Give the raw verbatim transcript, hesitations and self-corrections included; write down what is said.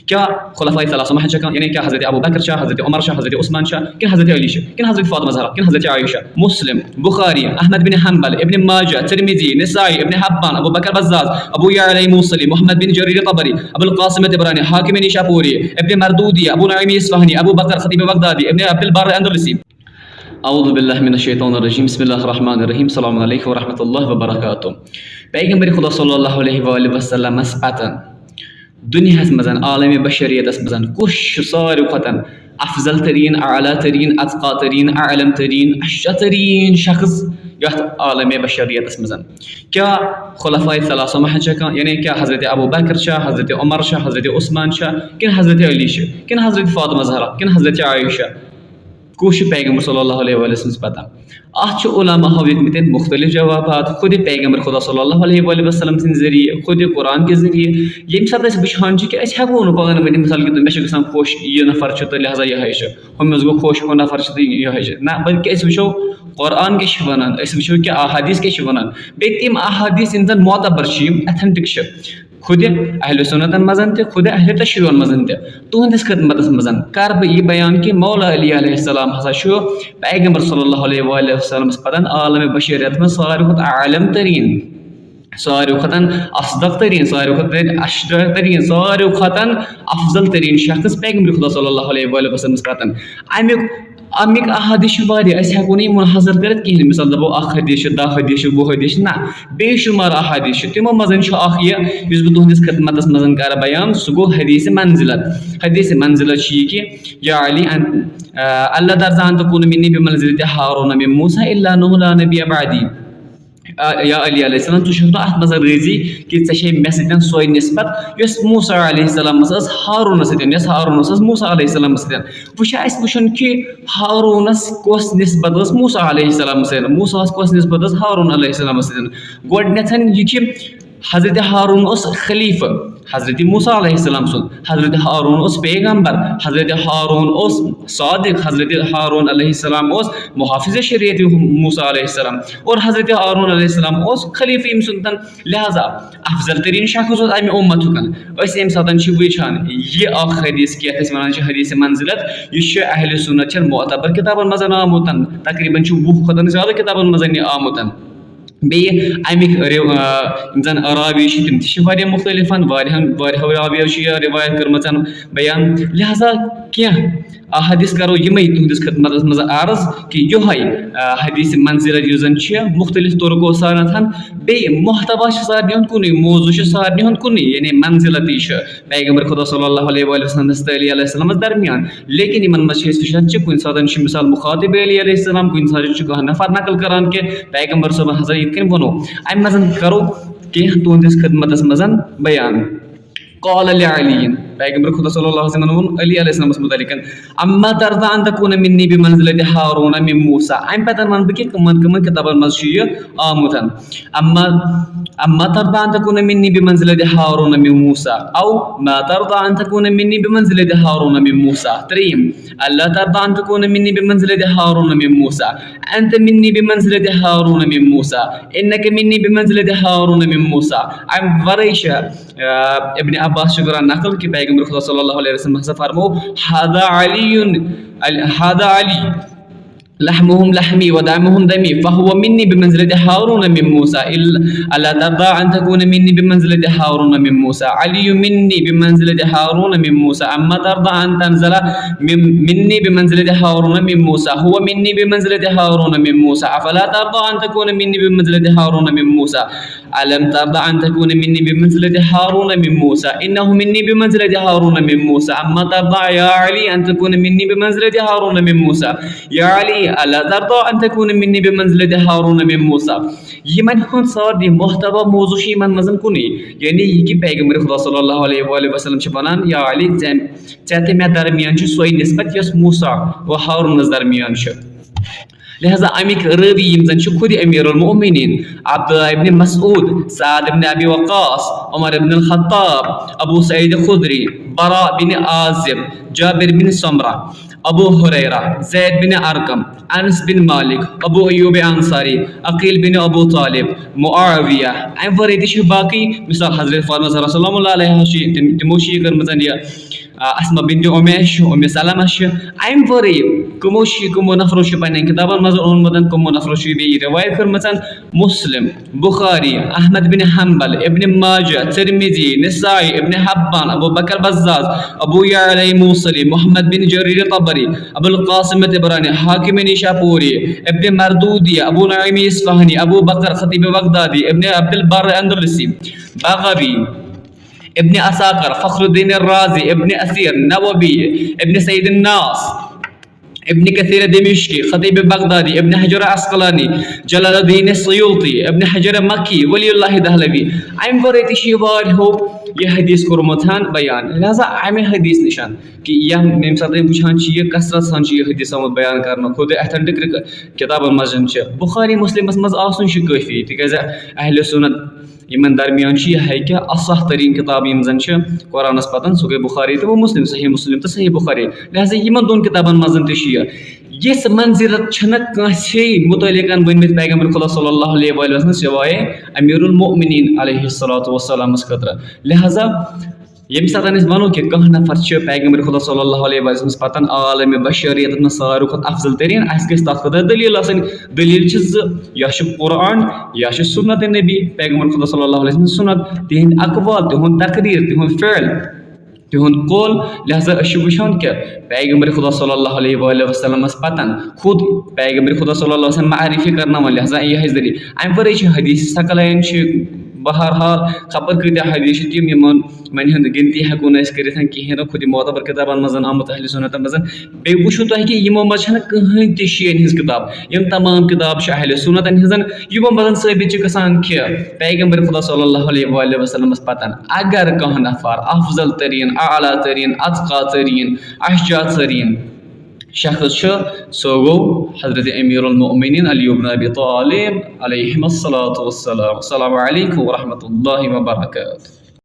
کیا خلفاء ثلاثہ ما چھا کانٛہہ، یعنی کیا حضرت ابو بکر چھا، حضرت عمر چھا، حضرت عثمان چھا، کن حضرت علی چھا، کن حضرت فاطمہ زہرا، کن حضرت عائشہ؟ مسلم، بخاری، احمد بن حنبل، ابن ماجہ، ترمذی، نسائی، ابن حبان، ابو بکر بزاز، ابو یعلی موصلی، محمد بن جریر طبری، ابو القاسم طبرانی، حاکم نیشاپوری، ابن مردودی، ابو نعیم اصفهانی، ابو بکر خطیب بغدادی، ابن عبد البر اندلسی۔ اعوذ باللہ من الشیطان الرجیم، بسم اللہ الرحمن الرحیم، السلام علیکم ورحمۃ اللہ وبرکاتہ۔ پیغمبر خدا صلی اللہ علیہ وآلہ وسلمس پتن دنیاہس منٛز عالم بشریتس منٛز کُس چھُ ساروی کھۄتہٕ افضل ترین، اعلیٰ ترین، اتقیٰ ترین، اعلم ترین، اشجع ترین شخص یتھ عالم بشریتس منٛز؟ کیا خلفاء ثلاثہ ما چھا کانٛہہ، یعنی کیا حضرت ابو بکر چھا، حضرت عمر چھا، حضرت عثمان چھا، کن حضرت علی چھُ، کن حضرت فاطمہ زہرا، کن حضرت عائشہ؟ کُس چھُ پیغمبر صلی اللہ علیہ وسلم پتہ؟ اتھ چھِ علماء ہو دِتمٕتۍ مختلف جوابات، خود پیغمبر خدا صلی اللہ علیہ وسلم سٕنٛدِ ذٔریعہٕ، خود قرآن کہِ ذٔریعہٕ۔ ییٚمہِ ساتہٕ أسۍ وٕچھان چھِ کہِ أسۍ ہٮ۪کو نہٕ پانہٕ ؤنِتھ، مثال کے طور، مےٚ چھُ گژھان خۄش یہِ نفر چھُ تہٕ لہذا یِہوٚے چھُ، ہُمِس گوٚو خۄش ہُہ نفر چھُ تہٕ یِہوٚے چھُ۔ نہ، بلکہِ أسۍ وٕچھو قرآن کیٛاہ چھُ وَنان، أسۍ وٕچھو کہِ احادیث کیٛاہ چھِ وَنان، بیٚیہِ تِم احادیث یِم زَن معتبر چھِ، یِم authentic چھِ۔ خود اہل سنتن منٛز تہِ، خود اہل تشیعن منٛز تہِ۔ تُہنٛدِس خدمتس منٛز کر بہٕ یہِ بیان کہِ مولا علی علیہ السلام ہسا چھُ پیغمبر صلی اللہ علیہ وآلہ وسلمس پتن عالم بشریت منٛز ساروی کھۄتہٕ عالم ترین، ساروی کھۄتن اصدق ترین، ساروی کھۄتہٕ اشجع ترین، ساروی کھۄتن افضل ترین شخص پیغمبر خدا صلی اللہ علیہ وآلہ وسلمس پتن۔ امیُک اَمِکۍ احادیث چھِ واریاہ، أسۍ ہٮ۪کو نہٕ یِمن حصر کٔرِتھ کِہیٖنۍ۔ مثال دَپو، اَکھ حدیث چھُ، دَہ حدیث چھِ، وُہ حدیث چھِ، نہ، بے شُمار احادیث چھِ۔ تِمو منٛز چھُ اَکھ یہِ، یُس بہٕ تُہنٛدِس خدمتس منٛز کرٕ بیان، سُہ گوٚو حدیث منزلت۔ حدیث منزلت چھُ یہِ کہِ، یا علی، ان، آ، اللہ ترضى أن تكون مني بمنزلة هارون من موسى إلا أنه لا نبي بعدي۔ آ، یا علی علیہ السلام، ژٕ چھُکھ نہٕ اَتھ منٛز رٲضی کہِ ژےٚ چھے مےٚ سۭتۍ سۄے نسبت، یۄس موسیٰ علیہ السلامس ٲس ہارونس سۭتۍ، یۄس ہارونس ٲس موسیٰ علیہ السلامس سۭتۍ۔ وۄنۍ چھُ اَسہِ وٕچھُن کہِ ہارونس کۄس نسبت ٲس موسیٰ علیہ السلامس سۭتۍ، موسیٰ ہس کۄس نسبت ٲس ہارون علیہ السلامس سۭتۍ۔ گۄڈٕنٮ۪تھ یہِ کہِ حضرت ہارون اوس خلیفہٕ حضرت موسیٰ علیہ السلام سُنٛد، حضرت ہارون اوس پیغمبر، حضرت ہارون اوس صادق، حضرت ہارون علیہ السلام اوس محافظ شریعت موسیٰ علیہ السلام، اور حضرت ہارون علیہ السلام اوس خلیفہٕ أمۍ سُنٛد۔ لہذا افضل ترین شخص اوس امہِ امتُک۔ أسۍ ییٚمہِ ساتہٕ چھِ وٕچھان یہِ اکھ حدیث، کہِ یتھ أسۍ ونان چھِ حدیث منزلت، یہِ چھُ اہل سنت چٮ۪ن معتبر کتابن منٛز آمُت، تقریباً چھُ وُہ کھۄتن زیادٕ کتابن منٛز یہِ آمُت۔ بیٚیہِ اَمِکۍ رِو-، آ، یِم زَن راوی چھِ، تِم تہِ چھِ واریاہ مُختٔلِف، واریاہَن، واریاہو راویو چھِ یہِ رِوایت کٔرمٕژ بیان۔ لہذا کینٛہہ احادیث کَرو یِمَے تُہٕنٛدِس خدمتَس منٛز عرض کہِ یِہوٚے، آ، حدیث منزلت یُس زَن چھِ مُختٔلِف طرقو سان، بیٚیہِ محتوا چھِ سارنٕے ہُنٛد کُنُے، موضوع چھُ سارنٕے ہُنٛد کُنُے، یعنی منزلت یہِ چھُ۔ پیغمبر خدا صلی اللہ علیہ وآلہ وسلم تہٕ علی علیہ السلامس درمیان۔ لیکن یِمن منٛز چھِ أسۍ وٕچھان چھِ کُنہِ ساتہٕ چھُ مثال مخاطب علی علیہ السلام، کُنہِ ساتہٕ چھُ کانٛہہ نفر نقل کران کہِ پیغمبر صٲبن ہسا یِتھ کٔنۍ ووٚنو۔ اَمہِ منٛز کرو کینٛہہ تُہنٛدِس خدمتس منٛز بیان۔ قال لعلی، پیغمبر خدا صلی اللہ علیہ وسلم ووٚن علی علیہ السلامس متعلق، اما ترضى ان تكون مني بمنزلة هارون من موسى۔ اَمہِ پتہٕ وَنہٕ بہٕ کہِ کٕمن کٕمن کِتابن منٛز چھُ یہِ آمُت۔ اما اما ترضى ان تكون مني بمنزلة هارون من موسى، او ما ترضى ان تكون مني بمنزلة هارون من موسى۔ ترٛیٚیِم، الا ترضى ان تكون مني بمنزلة هارون من موسى، انت مني بمنزلة هارون من موسى، انك مني بمنزلة هارون من موسى۔ اَمہِ ورٲے چھِ، آ، ابن عباس چھُ کران نقل کہِ پیغمبر خدا صلی اللہ علیہ وسلم ہسا فرمو، هذا علي، هذا علي، لحمهم لحمي ودمهم دمي، فهو مني بمنزلة هارون من موسى، إلا، ألا ترضى أن تكون مني بمنزلة هارون من موسى؟ علي مني بمنزلة هارون من موسى، أما ترضى أن تنزل من، مني بمنزلة هارون من موسى؟ هو مني بمنزلة هارون من موسى، أفلا ترضى أن تكون مني بمنزلة هارون من موسى؟ ألم ترضى أن تكون مني بمنزلة هارون من موسى؟ إنه مني بمنزلة هارون من موسى. أما ترضى يا علي أن تكون مني بمنزلة هارون من موسى؟ يا علي، ألا ترضى أن تكون مني بمنزلة هارون من موسى؟ یِمن ہُنٛد سارنٕے محتوا موضوع چھُ یِمن منٛز کُنُے، یعنی یہِ کہِ پیغمبر خدا صلی اللہ علیہ وآلہ وسلم چھِ وَنان، یا علی، ژےٚ، ژےٚ تہٕ مےٚ درمیان چھُ سۄے نسبت یۄس موسیٰ و ہارونس درمیان چھِ۔ لہذا اَمِکۍ رٲوی یِم زَن چھِ خود امیر المؤمنین، عبداللہ ابن مسعود، سعد ابن ابی وقاص، عمر ابن الخطاب، ابو سعید خدری، براء بن عازب، جابر بن سمرہ، ابو ہریرہ، زید بن ارقم، انس بن مالک، ابو ایوب انصاری، عقیل بن ابو طالب، معاویہ۔ امہِ ورٲے تہِ چھِ باقٕے، مثال حضرت فاطمہ زہرا سلام اللہ علیہا چھِ، تِم تِمو چھِ یہِ کٔرمٕژ یہِ آ، اسمہ بنت عمیش چھِ، ام سلمہ چھِ۔ امہِ ورٲے کٕمو چھِ، کٕمو نفرو چھِ پننٮ۪ن کِتابن منٛز اوٚنمُت، کٕمو نفرو چھِ بیٚیہِ یہِ روایت کٔرمٕژ؟ مسلم، بخاری، احمد بن حنبل، ابن ماجہ، ترمذی، نسائی، ابن حبان، ابو بکر بزاز، ابو یعلی موصلی، محمد بن جریر طبری، ابو القاسم طبرانی، حاکم نیشاپوری، ابن مردودی، ابو نعیم اصفہانی، ابو بکر خطیب بغدادی، ابن عبد البر اندلسی، بغوی، ابن عساکر، فخر الدین الرازی، ابن اثیر، نووی، ابن سید الناس، ابن کثیر دمشقی، خطیب بغدادی، ابن حجر عسقلانی، جلال الدین سیوطی، ابن حجر مکی، ولی اللہ دہلوی۔ امہِ ورٲے تہِ چھِ یہِ واریاہو یہِ حدیث کوٚرمُت ہن بیان۔ لہذا امہِ حدیث نِشن کہِ یِم ییٚمہِ ساتہٕ أسۍ وٕچھان چھِ، یہِ کثرت سان چھِ یہِ حدیث آمُت بیان کرنہٕ، خود authentic کِتابن منٛز چھِ۔ بخاری مسلمس منٛز آسُن چھُ کٲفی، تِکیازِ اہل سنت یِمن درمیان چھِ یِہے کہِ اصح ترین کِتاب یِم زن چھِ قرآنس پتن، سُہ گٔے بخاری تہٕ وۄنۍ مسلم، صحیح مسلم تہٕ صحیح بخاری۔ لہذا یِمن دۄن کِتابن منٛز تہِ چھُ یہِ۔ یِژھ منزلت چھنہٕ کٲنٛسے متعلقن ؤنمٕژ پیغمبر خدا صلی اللہ علیہ وآلہ وسلم سوائے امیر المؤمنین علیہ الصلوۃ والسلامس خٲطرٕ۔ لہذا ییٚمہِ ساتہٕ أسۍ وَنو کہِ کانٛہہ نفر چھُ پیغمبر خدا صلی اللہ علیہ وسلمس پتن عالم بشریتس منٛز ساروی کھۄتہٕ افضل تریٖن، اَسہِ گژھِ تَتھ خٲطرٕ دٔلیٖل آسٕنۍ۔ دٔلیٖل چھِ زٕ، یا چھُ قرآن یا چھُ سنت نبی، پیغمبر خدا صلی اللہ علیہ وسلم سنت، تِہنٛدۍ اقوال، تِہُنٛد تقریر، تِہُنٛد فعل، تِہُنٛد قول۔ لہذا أسۍ چھِ وٕچھان کہِ پیغمبر خدا صلی اللہ علیہ وآلہ وسلمس پتن خود پیغمبر خدا صلی اللہ علیہ وسلم معرفی کرناوان، لہذا یہِ حظ دٔلیٖل۔ امہِ ورٲے چھِ حدیث ثقلین چھِ، بہرحال خبر کۭتیاہ حدیث چھِ تِم، یِمن وۄنۍ ہُنٛد گِنتی ہٮ۪کو نہٕ أسۍ کٔرِتھ کِہیٖنۍ نہٕ، خود یہِ معتبر کِتابن منٛز آمُت اہل سنتن منٛز۔ بیٚیہِ وٕچھِو تۄہہِ کہِ یِمو منٛز چھَنہٕ کٕہٕنۍ تہِ شیعن ہِنٛز کِتاب، یِم تمام کِتاب چھِ اہل سنتن ہِنٛزن، یِمو منٛز ثٲبت چھِ گژھان کہِ پیغمبر خدا صلی اللہ علیہ وآلہ وسلمس پتن اگر کانٛہہ نفر افضل ترین، اعلیٰ ترین، اتقیٰ ترین، اشجاع ترین شخص چھُ، سُہ گوٚو حضرت امیر المؤمنین علی ابن ابی طالب علیہم الصلوۃ والسلام۔ السلام علیکم ورحمۃ اللہ وبرکاتہ۔